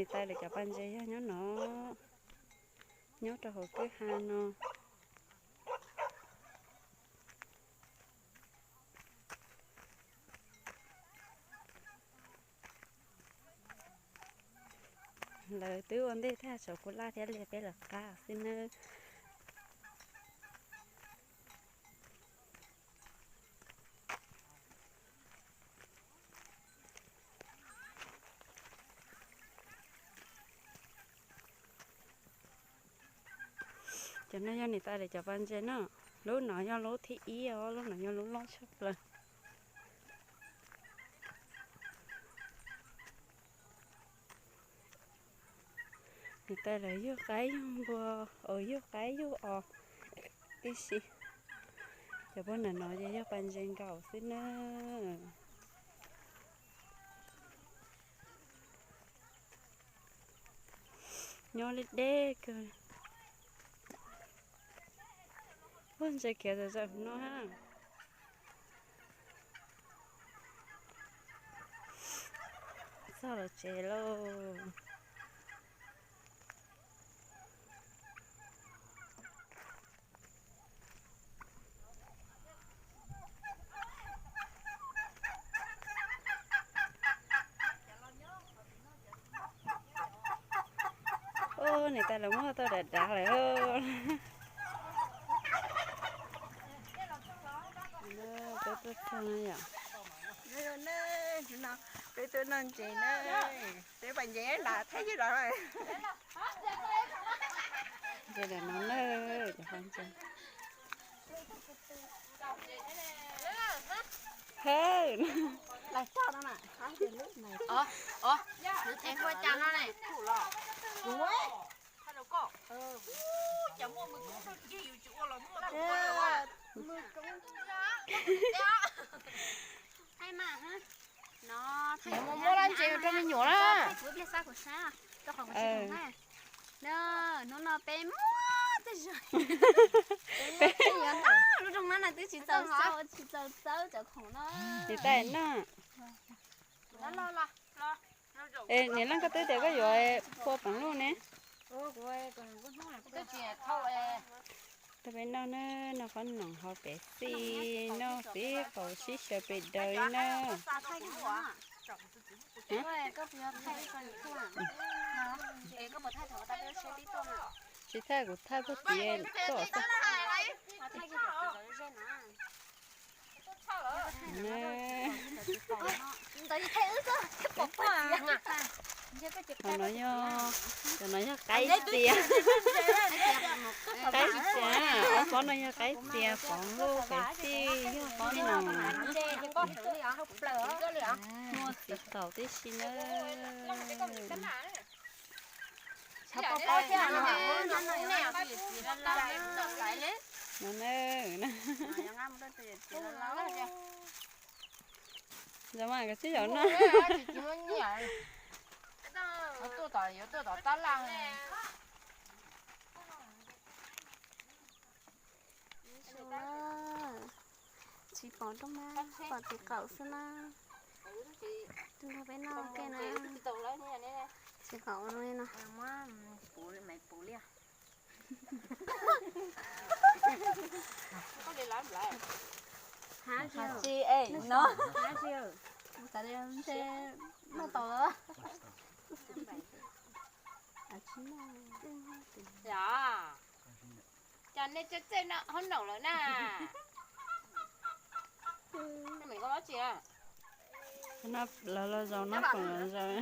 Niam tais lawv cov pas ntses yog nyob no, nyob rau hauv kwj ha no. Lawv twb ua ntej tag, tshuav kuv laj thiab li peb lawv qab xwb nawb. Cov no yog niam tais lawv cov pas ntses na. Lub no yog lub thib ib os, lub no yog lub loj tshaj plaws. Niam tais lawv yug qaib yug npua, os, yug qaib yug os tib si. Cov paj ntawm no ces yog pas ntses nkaum xwb na. Nyob li deb kawg. Ua ntses khiav zom zaws no ha. Txog lawv tsev lauj. Ub, niam tais lawv muab tau dav dav lawm. Peb tuaj txog no yom. Peb tuaj noj ntses na. Peb pas ntses nram thaj yeeb los. Ntses nram no na, cov qhov ntses. Hawm. Hnub no peb muab tej zaum, lub rooj mab no twb tsis txaus xaub, tsis txaus xaub cov khoom no. Niam tais no. Es niam leej, koj twb tias koj yuav phua peev luj ne. Tab peb noj na, noj qhob noom hauv pem xij, noj tib qaum sib xyaw pem daws li na. Tsis thaij, kuv thaij puag tid tuaj xwb. Cov no yog, cov no yog qaib txias. Qaib txias, ob pob no yog qaib txias, pob luj pem xij yog pob noom. Muaj txiv taum tib si na. No na. Zoo mas koj tsis yog no. Tsis pom rooj mab, pom txiv qaum xwb na. Tus nrog peb noj kiag na. Txiv qaum zoo li no. Tsis no. Noj tau lawm. Cas nej txawj txawj noj qhob noom lawm na? Lawv los zaum no, khoom los zaum.